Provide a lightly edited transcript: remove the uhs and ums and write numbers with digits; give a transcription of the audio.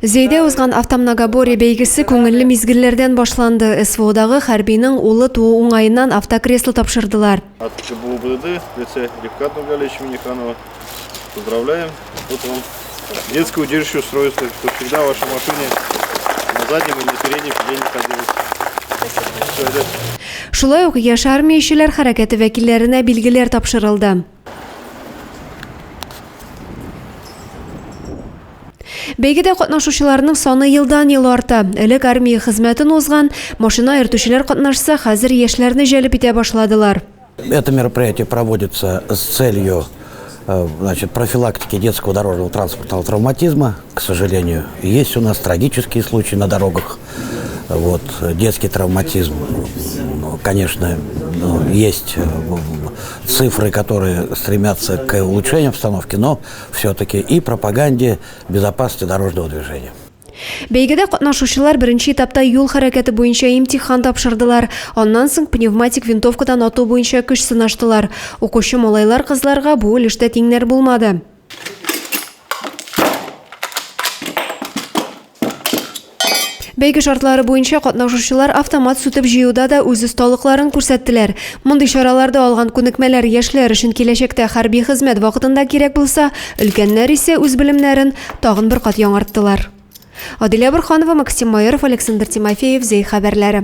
Зәйдә узган автомногоборье бәйгесе күңелле мизгелләрдән башланды. СВОдагы хәрбинең улы туу уңаеннан автокресло тапшырдылар. От ГБУБД в лице Рифката Нургалиевича Минниханова поздравляем. Вот вам детское удерживающее устройство, чтобы всегда в вашей машине на заднем или на переднем сиденье находилось. Всё, это Шулай ук яшь армиячеләр хәрәкәте вәкилләренә билгеләр тапшырылды. Бәйгедә катнашучыларның саны елдан-ел арта. Элек армия хезмәтен узган, машина йөртүчеләр катнашса, хәзер яшьләрне җәлеп итә башладылар. Это мероприятие проводится с целью э, значит, профилактики детского дорожного транспортного травматизма. К сожалению, есть у нас трагические случаи на дорогах. Вот, детский травматизм, ну, конечно, ну, есть э, цифры, которые стремятся к улучшению обстановки, но все-таки и пропаганде безопасности дорожного движения. Бәйгедә катнашучылар беренче этапта юл хәрәкәте буенча имтихан тапшырдылар. Аннан соң пневматик винтовкадан ату буенча көч сынаштылар. Укучы малайлар-кызларга бу өлештә тиңнәр булмады. Бәйге шартлары буенча катнашучылар автомат сүтеп җыюда да үз осталыкларын күрсәттеләр. Мондый чараларда алган күнекмәләр яшьләр өчен киләчәктә хәрби хезмәт вакытында кирәк булса, өлкәннәр исә үз белемнәрен тагын бер кат яңарттылар. Адилә Борханова, Максим Майоров, Александр Тимофеев, Зәй хәбәрләре.